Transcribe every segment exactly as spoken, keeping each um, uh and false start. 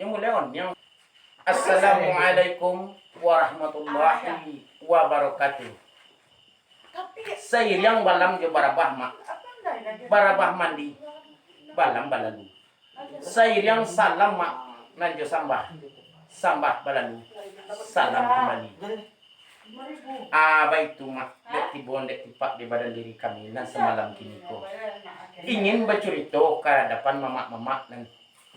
Yang mulia on yang Assalamualaikum warahmatullahi wabarakatuh. Sairiang balam jo barabah mak, barabah mandi, balam balalu. Sairiang salam mak, nan jo sambah, sambah balalu, salam kumbali. Ah, baitu mak, dek tibo dek tipak di badan diri kami nan samalam kini ko. Ingin bacurito ka adapan mamak-mamak nan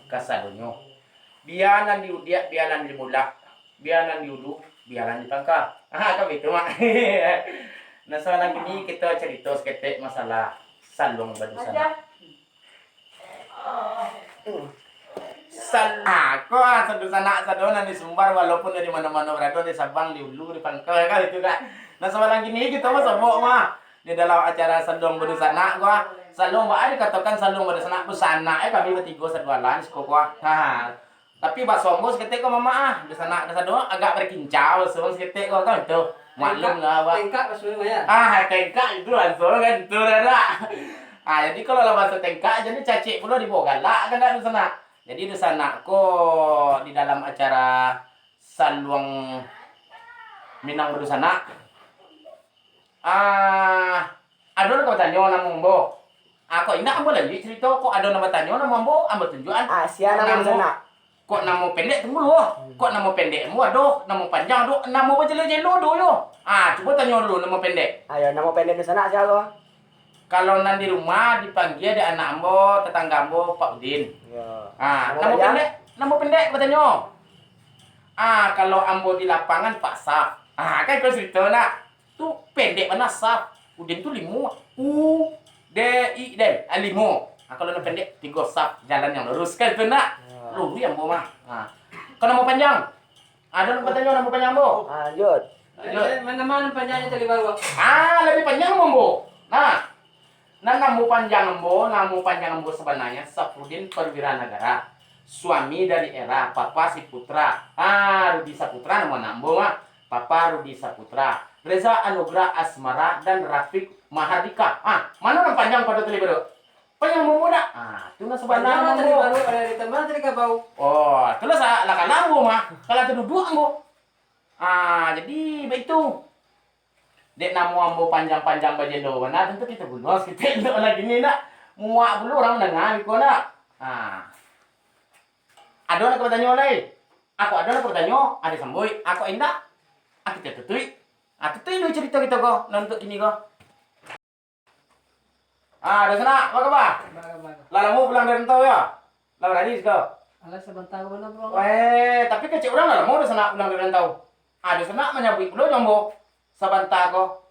kasadonyo. Bia nan di udiak, bia nan di mulak, bia nan di ulu, bia nan di pangka. Ah, kan baitu mak. Nah, samalam kini kito carito saketek masalah saluang badusanak. Sal-, ah, ko, ah, dunsanak sado nan di Sumbar, walaupun dari mano-mano barado, di Sabang, di ulu, di pangka, kan, itu kan. Nah, samalam kini kito mah sobok mah di dalam acara saluang badusanak, ko, ah. Saluang baa dikatokan saluang badusanak, dunsanak, eh, kami batigo sadualan, siko, ko, ah. Ha. Tapi baso ambo saketek ko, mamak, ah. Dunsanak kasado agak berkincau, baso saketek ko, kan, itu. Maklum lah, awak. Tengkak, tengkak maksudnya, ya? Ah, tengkak itu langsung kan, itu dah, dah. Ah, jadi kalau lah baso tengkak, jadi cacik pulo dibawa galak, kan, dak, dunsanak? Jadi, dunsanak ko di dalam acara saluang Minang badunsanak. Ah, ado nan ka batanyo namo ambo. Ah, kok indak ambo lanjuik carito, kok ado nan batanyo namo ambo, ambo tunjuakan. Ah, sia namo dunsanak? Kok namo pendek, tunggu dulu. Kok namo pendek ambo ado, namo panjang ado, namo bajelo-jelo ado yo. Ah, cubo tanyo dulu namo pendek. Ayo, namo pendek dunsanak sia ko? Kalau nan di rumah dipanggia dek anak ambo, tatangga ambo, Pak Udin. Yo. Ah, namo panjang? Namo pendek, namo pendek batanyo. Ah, kalau ambo di lapangan, Pak Saf. Ah, kan iko carito nak. Tu pendek bana, Saf. Udin tu limo. U, D, I, den. Ah, limo. Ah, kalau nan pendek, tigo Saf. Jalan yang lurus. Kan itu nak. Yo. Lurus ambo mah. Ah. Kalau namo panjang? Ado nan batanyo namo panjang ambo? Ah, lanjut. Lanjut. Eh, eh, ma-, ma-, namo panjangnyo tadi baru? Ah, labiah panjang ambo. Nah. Nan namo panjang ambo, namo panjang ambo sabananyo Safrudin Perwira Nagara, suami dari Era, papa si Putra. Ah, Rudi Saputra namo anak ambo mah. Papa Rudi Saputra, Reza Anugrah Asmara, dan Rafiq Mahardika. Ah, mano nan panjang pado tadi baru? Panjang ambo dak? Ah, tu nan sabananyo ambo. Tadi baru ado ditambah tadi kabau. Oh, tu lah sa-, lah kalah ambo mah. Kalah taduduak ambo. Ah, jadi baitu. Dek namo ambo panjang-panjang bajelo bana, tantu kito bunuah saketek indak lagi ni nak. Muak pulo urang mandanga biko nak. Ha. Ado nak batanyo lai? Ako ado nak batanyo, ado sambuik. Ako indak, a kito tutuik. Ha, tutuik dulu carito kito ko, nan untuak kini ko. Ah, dunsanak, apo kaba? Kaba, kaba. Lah lamo pulang dari rantau, yo? Lah barari siko? Alah, sabanta ko bana pulang. Weh, tapi kecek urang lah lamo dunsanak pulang dari rantau. Ah, dunsanak manyabuik pulo jo ambo sabanta ko.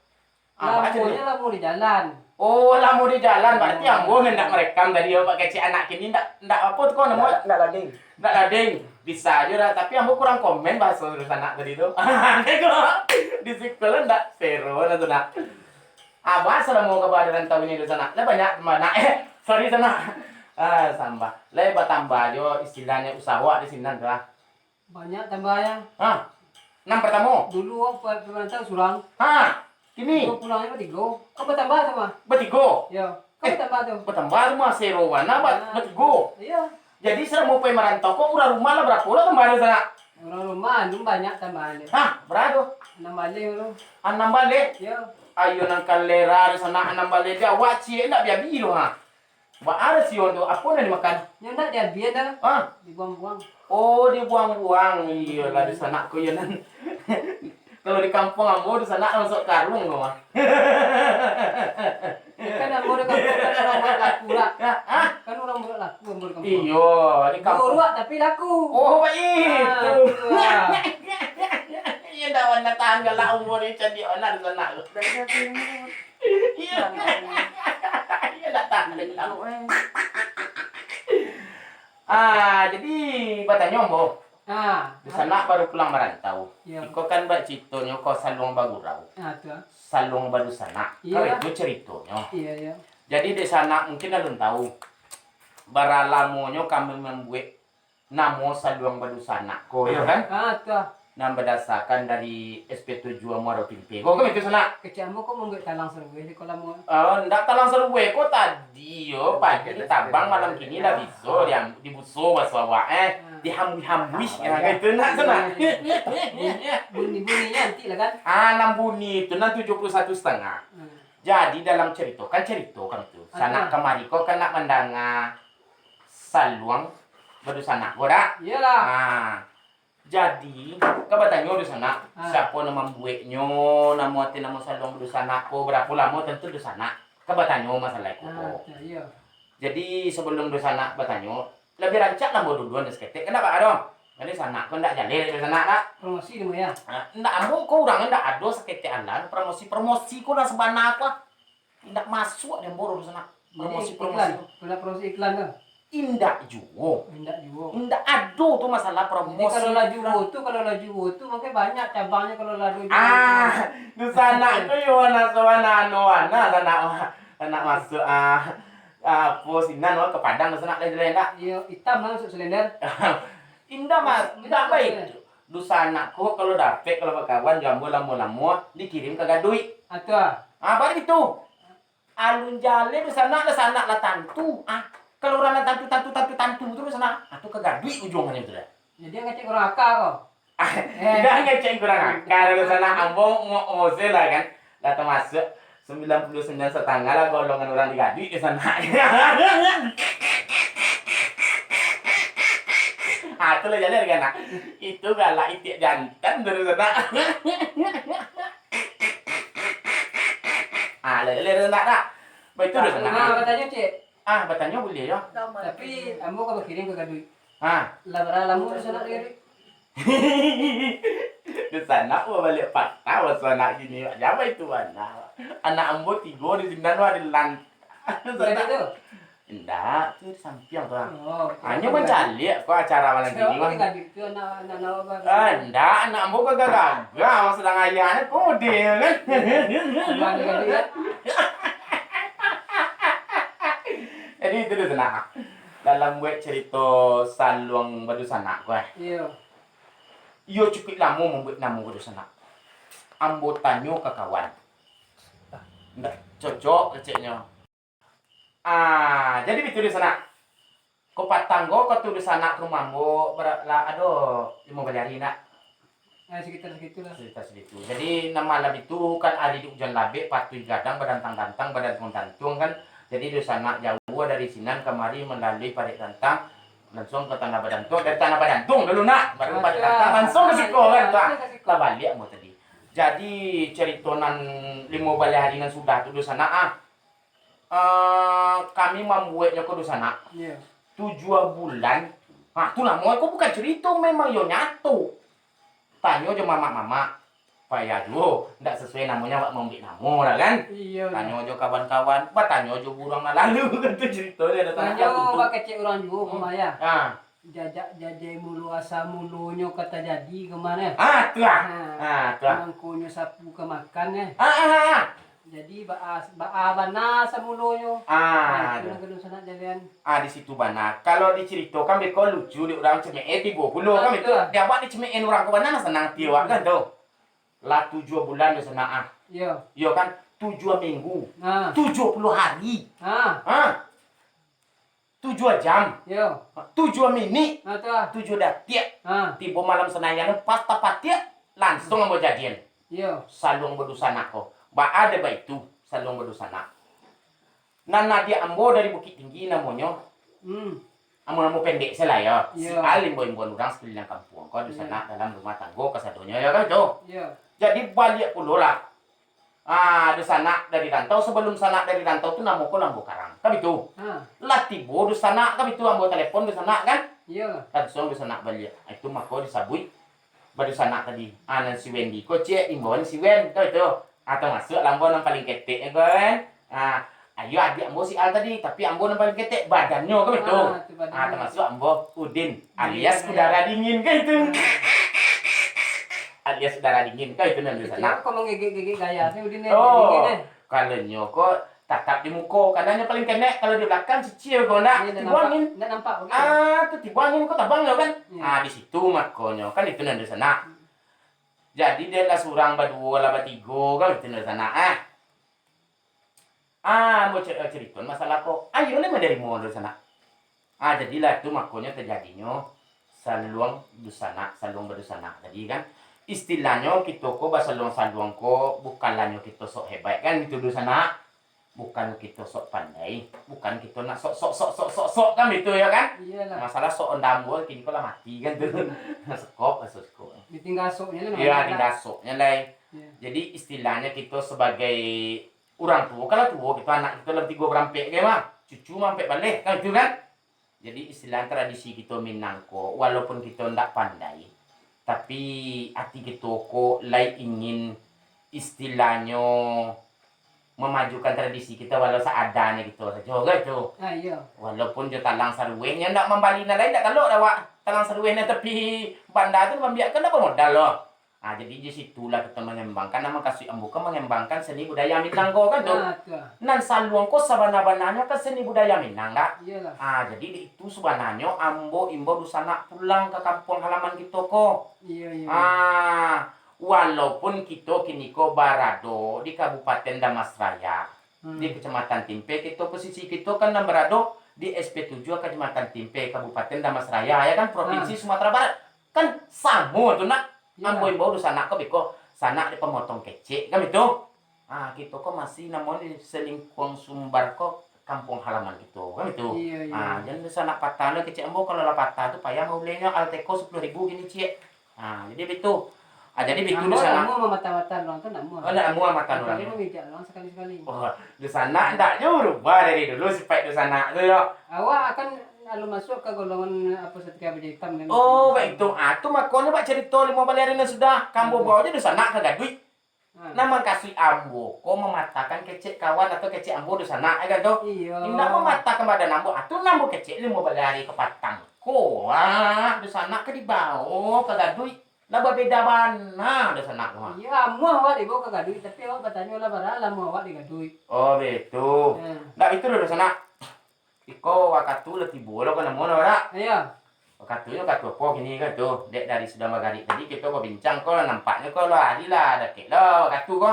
Ah, baa caro? Lamonyo lamo di jalan. Oh, lamo di jalan. Berarti ambo nan indak marekam tadi, yo, Pak, kecek anak kini indak, indak apo tu ko namo? Indak, indak lading. Indak lading. Bisa jo dah, tapi ambo kurang komen bahaso dunsanak tadi tu. Di siko lah indak sero lah tu nak. Abah salamo ka barantau ini dunsanak, lah banyak, banyak, eh, sorry, sanak. Ah, sambah. Lah batambah jo istilahnyo usaho awak di sinan tu lah. Banyak tambahnyo. Ha. Nan partamo. Dulu awak pa-, parantau surang. Ha. Kini. Ko pulangnyo batigo. Ko batambah tu mah. Batigo. Yo. Ko batambah tu. Batambah tu mah, sero bana ba-, batigo. Iyo. Jadi, salamo pai marantau ko, urang rumah lah barapo lah tambah tu, sanak? Urang rumah alun banyak tambahan deh. Hah, bara tu? Anam baleh tu. Anam baleh? Yo. Ayo nan kalera tu, sanak, anam baleh di awak ciek ndak bi-abi tu, ha. Baa rasio tu, apo nan dimakan? Nyo ndak diabian dah. Ha? Dibuang-buang. Oh, dibuang-buang. Iyolah, di sanak ko iyo nan. Kalau di kampuang ambo, dunsanak masuak karung tu mah. Kan ambo di kampuang kan urang buruak laku lah. Hah? Kan urang buruak laku ambo di kampuang. Iyo, di kampuang. Buruak tapi laku. Oh, baitu. Ah, itu lah. Iyo, ndak bana tahan galak umua ni, cadiak bana dunsanak tu. Iyo. Iyo, ndak tahan galak. Ah, jadi batanyo ambo. Ah. Dunsanak baru pulang marantau. Iyo. Iko kan bak caritonyo ko saluang bagurau. Ah, tu ah. Saluang badunsanak. Iyo. Kan itu caritonyo. Iyo, iyo. Jadi dunsanak mungkin alun tahu bara lamonyo kami mambuek namo saluang badunsanak ko, iyo kan? Ah, tu ah. Nan badasakan dari S P tujuh Muaro Timpe. Ko, ko itu, Sanak? Kecek ambo ko mambuek talang sarueh di kolam ko. Oh, ndak talang sarueh ko tadi yo, pagi ditabang, malam kini lah biso diam-, dibuso baso awak, eh. Ah. Dihambuih-hambuih, ah, ya, itu nak, Sanak. Bunyi-bunyinya nanti lah kan? Ah, nan bunyi itu, nan tujuh puluh satu setengah. Hmm. Jadi, dalam carito, kan carito kan tu. Sanak kamari ko kan nak mandanga saluang badusanak ko, dak? Iyolah. Ah. Jadi, ka batanyo dusanak, ah, siapo nan mambueknyo, namo ati namo saluang dusanak ko, barapo lamo tantu dusanak, ka batanyo masalah iko ko. Ah, iyo. Jadi, sabalum dusanak batanyo, labiah rancak lah ambo duluan saketek, kan ndak baa doh. Jadi, sanak ko ndak jaleh dusanak, nak. Promosi namo, ya? Ah, ndak, ambo ko urang ndak ado saketek alah promosi, promosi ko lah sabana ko lah. Indak masuak di ambo tu, Sanak. Jadi, promosi-promosi iklan, tu. Kena promosi iklan tu? Indak juo. Indak juo. Indak ado tu masalah promosi. Jadi, kalau lah juo tu, kalau lah juo tu, mungkin banyak cabangnyo kalau lah ado juo tu. Ah, dusanak tu yo, nak sawana anu, wana, sanak, sanak masuak, ah, apo sinan, oh, ka Padang, dusanak, lain-lain, nak. Iyo, itam lah masuak selender. Indak, Mas. Indak baik tu. Dusanak ko kalau dapek, kalau bakawan jo ambo lamo-lamo, dikirim ka Gaduik. Ah, tu ah. Ah, bari itu. Alun jaleh dusanak, dusanak lah tantu. Ah, kalau urang lah tantu, tantu, tantu, tantu tu dusanak, ah, tu ka Gaduik ujuangnyo tu dah. Jadi, ngecek urang aka ko? Ah, eh. Dah ngecek urang aka, dusanak ambo mo-, mose lah kan. Lah tamasuak sambilan puluah sambilan satangah lah golongan urang di Gaduik dusanak. Ah, tu lah jaleh kan, nak. Itu galak itiak jantan tu dusanak. Ah, lai, lai, lai, ndak, ndak. Baitu dusanak. Ah, batanyo, Cik. Ah, batanyo buliah yo. Tapi, ambo ka bakirim ka Gaduik. Ah. Lah bara lamo dusanak di Gaduik? Dusanak babaliak patah, baso anak kini. Jawab itu anak. Anak ambo tigo di sinan, wah, di lan-, Gaduik tu? Indak, tu di sampiang tu, ah. Oh, hanyo mancaliak ko acara malam kini, Bang. Gaduik tu anak, anak, anak abang. Ah, indak, anak ambo gagah-gagah, Bang, sadang ayahnyo kode, kan? Abang gaduik, ya? Jadi, itu dusanak. Dalam buek carito saluang badusanak ko, eh. Iyo. Iyo cukuik lamo mambuek namo badusanak. Ambo tanyo ka kawan. Indak cocok, keceknyo. Ah, jadi bitu dusanak. Ko patang ko, ko tu dusanak ka rumah ambo, bara-, lah ado limo baleh ari nak. Eh, sekitar segitu lah. Sekitar segitu. Jadi, nan malam itu kan ari di ujan labek, patuih gadang, badantang-dantang, badantuang-dantuang kan. Jadi, dusanak jauah dari sinan kamari malalui Parek Rantang, langsuang ka Tanah Badantuang, dari Tanah Badantuang dulu nak, baru Parek Rantang, langsuang ka siko kan, tu ah. Lah baliak ambo tadi. Jadi, carito nan limo baleh ari nan sudah tu dusanak ah. Eh, kami mambueknyo ko dusanak. Iyo. Tujuah bulan. Ha, tu namo ko bukan carito, memang yo nyato. Tanyo jo mamak-mamak. Payah juo, ndak sasuai namonyo awak maambiak namo lah kan. Iyo. Tanyo jo kawan-kawan, batanyo jo buruang nan lalu, kan tu carito dia datang. Tanyo bakecek urang juo, hmm, ko mah, ya. Ha. Jajak jajai mulo asa mulonyo ka tajadi ka mah, eh. Ah, tu ah. Ha. Ah, tu ah. Mangkonyo sapu ka makan, eh. Ah, ah, ah, ah. Jadi, baa, baa bana samulonyo. Ah, nah, itu tu. Nan ka dusanak jalehan. Ah, di situ bana. Kalau dicaritokan beko lucu, di urang cemeeh tibo pulo kan itu. Di awak dicemeeh urang ko bana, nah sanang ati awak kan tu. Lah tujuah bulan dusanak ah. Iyo. Iyo kan? Tujuah minggu. Nah. Tujuah puluah hari. Nah. Ha? Tujuah jam. Iyo. Tujuah minik. Ha, tu ah. Tujuah datiak. Ha. Tibo malam Sanayan, pas tapatiak, langsuang ambo jadian. Iyo. Saluang badusanak ko. Baa dek baitu, saluang badusanak. Nan adiak ambo dari Bukittinggi namonyo. Hmm. Ambo namo pendek se lah yo. Iyo. Si Al, imbau-imbauan urang sakuliliang kampuang ko, dusanak dalam rumah tanggo kasadonyo yo kan tu. Iyo. Jadi baliak pulolah. Ah, dusanak dari rantau, sabalum sanak dari rantau tu namo ko Lambo Karang. Kan bitu? Ha. Lah tibo dusanak, kan bitu, ambo talepon dusanak, kan? Iyo. Langsuang dusanak baliak. Ah, itu mako disabuik badusanak tadi. Ah, nan si Wendy ko ciek, imbauan si Wen, kan bitu? Ah, tamasuak lah ambo nan paling ketek ko, kan? Ah, iyo adiak ambo si Al tadi, tapi ambo nan paling ketek, badannyo, kan bitu? Ah, tu badan. Ah, tamasuak ambo Udin. Alias udara dingin kan itu. Alias udara dingin kan itu nan di sana. Kok mangegek-gegek gaya tu, Udin, eh? Oh, dingin, eh. Kalau nyo ko tatap di muko, karena nyo paling kenek kalau di belakang cicil ko nak. Iyo, ndak tibo nampak, angin. Ndak nampak, oke. Ah, tu tibo angin ko tabang lo kan. Iyo. Ah, di situ makonyo kan itu nan di sana. Jadi, dek lah surang, baduo lah, batigo, kan, itu dunsanak, ah. Ah, ambo ce-, carito masalah ko. Ayo lah, manarimo dunsanak. Ah, jadilah tu makonyo tajadinyo saluang dunsanak, saluang badunsanak tadi kan. Istilahnyo kito ko basaluang-saluang ko bukan lah nyo kito sok hebat kan, itu dunsanak. Bukan kito sok pandai, bukan kito nak sok, sok, sok, sok, sok, sok kan itu ya kan. Iyalah. Masalah sok ondam buah kini ko lah mati kan tu. Sekop lah sekop. Ditinggal soknya lah. Iya, namanya tinggal soknya lah. Iya. Jadi istilahnyo kito sebagai urang tuo, kalau tuo kito anak kito lah tigo barampek kan mah. Cucu mampek baleh kan itu kan. Jadi istilah tradisi kito Minang ko, walaupun kito ndak pandai, tapi ati kito ko lai ingin istilahnyo mamajukan tradisi kito walau saadonyo kito sajo, kan tu. Ah, iyo. Walaupun jo talang saruwehnyo ndak mambali nan lain, ndak talok dah awak talang saruwehnyo, tapi banda tu mambiakkan ndak bamodal doh. Ah, jadi di situlah kito mangembangkan, nan mukasuik ambo kan mangembangkan seni budaya Minang ko, kan tu. Ah, tu ah. Nan saluang ko sabana-bananyo kan seni budaya Minang, dak? Iyolah. Ah, jadi di itu sabananyo ambo imbau dunsanak pulang ka kampuang halaman kito ko. Iyo, iyo. Ah, walaupun kito kini ko barado di Kabupaten Dharmasraya, Hmm. Di Kecamatan Timpe, kito posisi kito kan nan barado di S P tujuah Kecamatan Timpe, Kabupaten Dharmasraya, ya kan, Provinsi Ah. Sumatera Barat. Kan samo tu, nak. Iyolah. Ambo imbau dunsanak ko beko, sanak di pamotong kecek, kan itu. Ah, kito ko masih namo di Selingkuang Sumbar ko, kampuang halaman kito, kan itu. Iyo, iyo. Ah, jan dunsanak patah lo kecek ambo, kalau lah patah tu payah maulehnyo, Alteco sapuluah ribu kini, ciek. Ah, jadi bitu. Ah, jadi bitu Ambo dunsanak. Ndak amuah mamatah-matah urang tu, ndak amuah. Oh, ndak amuah mamatah urang. Tapi mangijak urang sakali-sakali. Oh, dunsanak ndak jo barubah dari dulu sipaik dunsanak tu, yo. Awak kan alun masuak ka golongan apo, Satria Baja Hitam, kan? Oh, baitu. Ah, tu makonyo bak carito limo baleh ari nan sudah. Ka ambo Hmm. bao jo dunsanak ka gaduik. Ah. Nan mukasuik ambo ko mamatahkan kecek kawan atau kecek ambo dunsanak, ya kan tu? Iyo. Indak mamatahkan badan ambo. Ah, tu nan ambo kecek limo baleh ari ka patang ko. Ah, dunsanak ka dibao ka gaduik. Lah babeda bana dunsanak ko. Iyo, amuah awak dibao ka gaduik, tapi awak batanyo lah bara lah amuah awak digaduik. Oh, bitu. Ah. Ndak bitu doh dunsanak. Iko wakatu lah tibo lo ka namo no, dak? Iyo. Wakatunyo wakatu apo kini kan tu? Dek dari sudah magarik tadi kito babincang ko lah, nampaknyo ko lah ari lah dakek lo wakatu ko.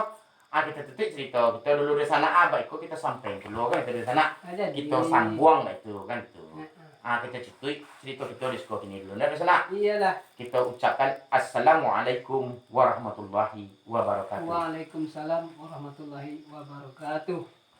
Ah, kito tutuik carito kito dulu dunsanak, ah, bak iko kito sampaian pulo kan kito dunsanak. Ah, jadi. Kito sambuang bak itu kan tu. Heeh. Ah, kito tutuik carito kito di siko kini dulu, ndak dunsanak? Iyolah. Kito ucapkan assalamualaikum warahmatullahi wabarakatuh. Waalaikumsalam warahmatullahi wabarakatuh.